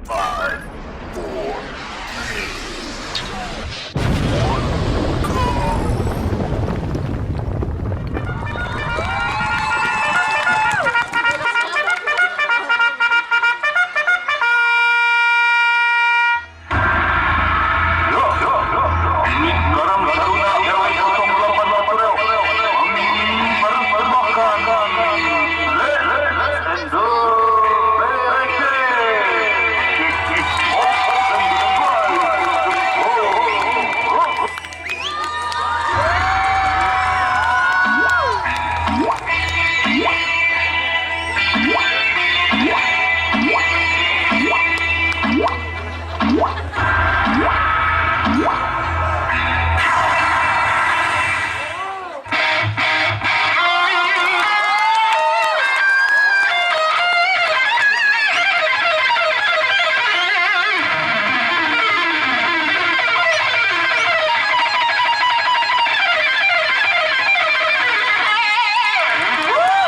5, 4, 3, 2, 1, go! Karang Taruna RW 08 April mempersembahkan Let's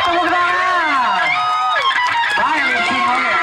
Tepuk tangan. Bye, semuanya.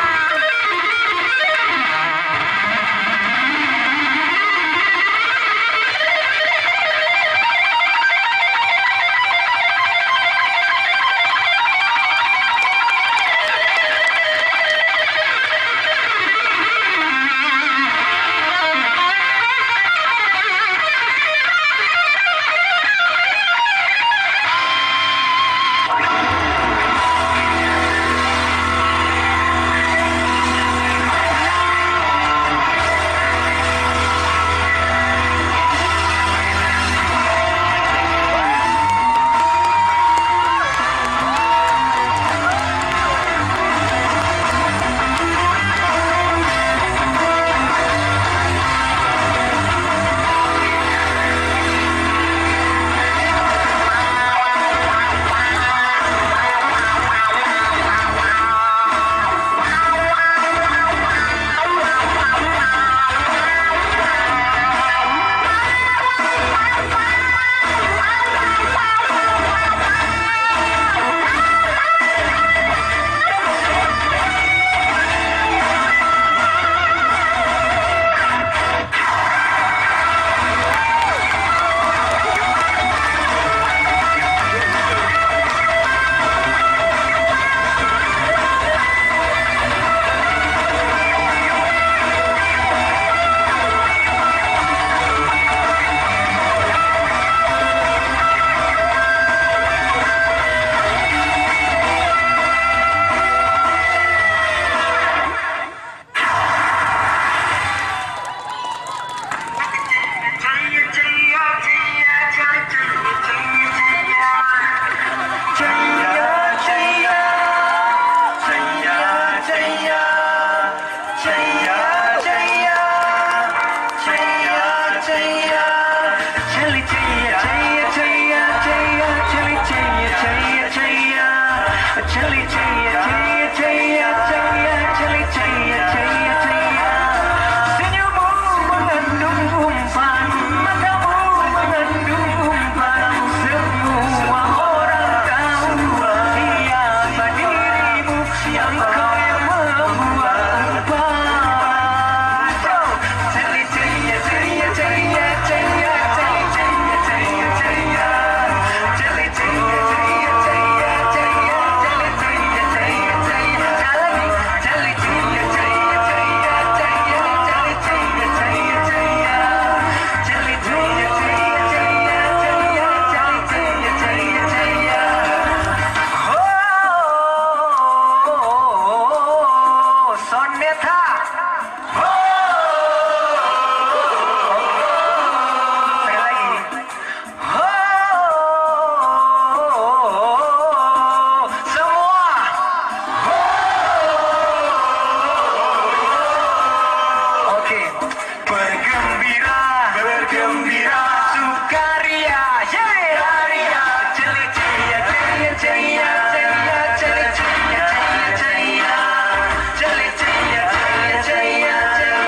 Chali chaiya chaiya chaiya chaiya chali chaiya chaiya chaiya. Senyummu mengandung umpan, matamu mengandung umpan. Semua orang tahu siapa dirimu, engkau yang membuat umpan. Chali chaiya chaiya chaiya chaiya chali chaiya chaiya chaiya. Chali chaiya chaiya chaiya chaiya chali chaiya chaiya chaiya. Chali chaiya chaiya chaiya chaiya chali chaiya chaiya chaiya. Chali chaiya chaiya chaiya chaiya chali chaiya chaiya chaiya. Oh, Sonetha. Sekali lagi. Oh, semua. Oke. Bergembira, bergembira, sukaria, yeah, ceria, ceria, ceria, ceria, ceria, ceria, ceria, ceria, ceria, ceria, ceria, ceria.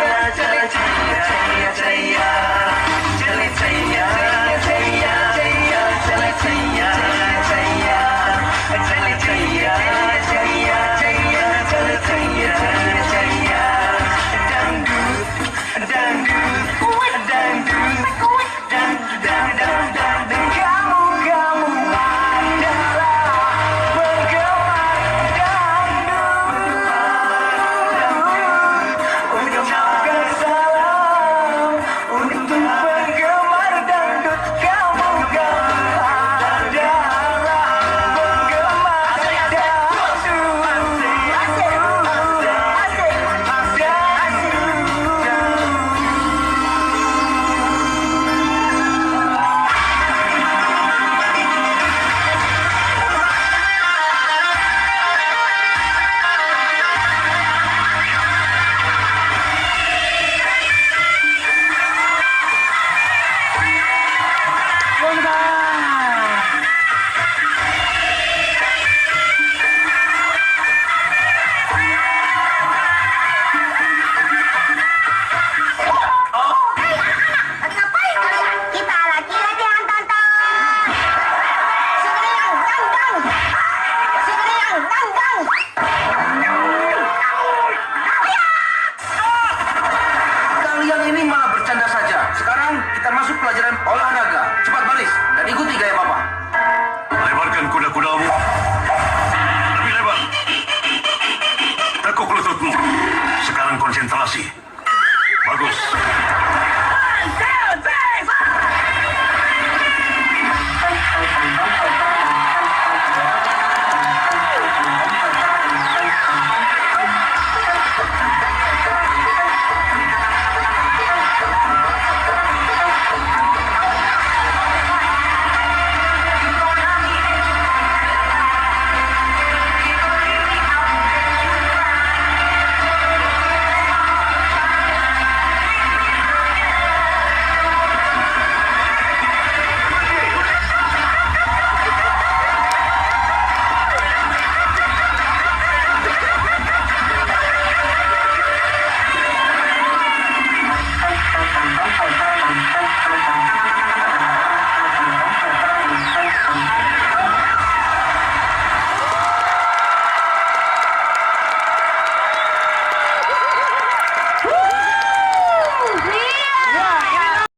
Konsentrasi.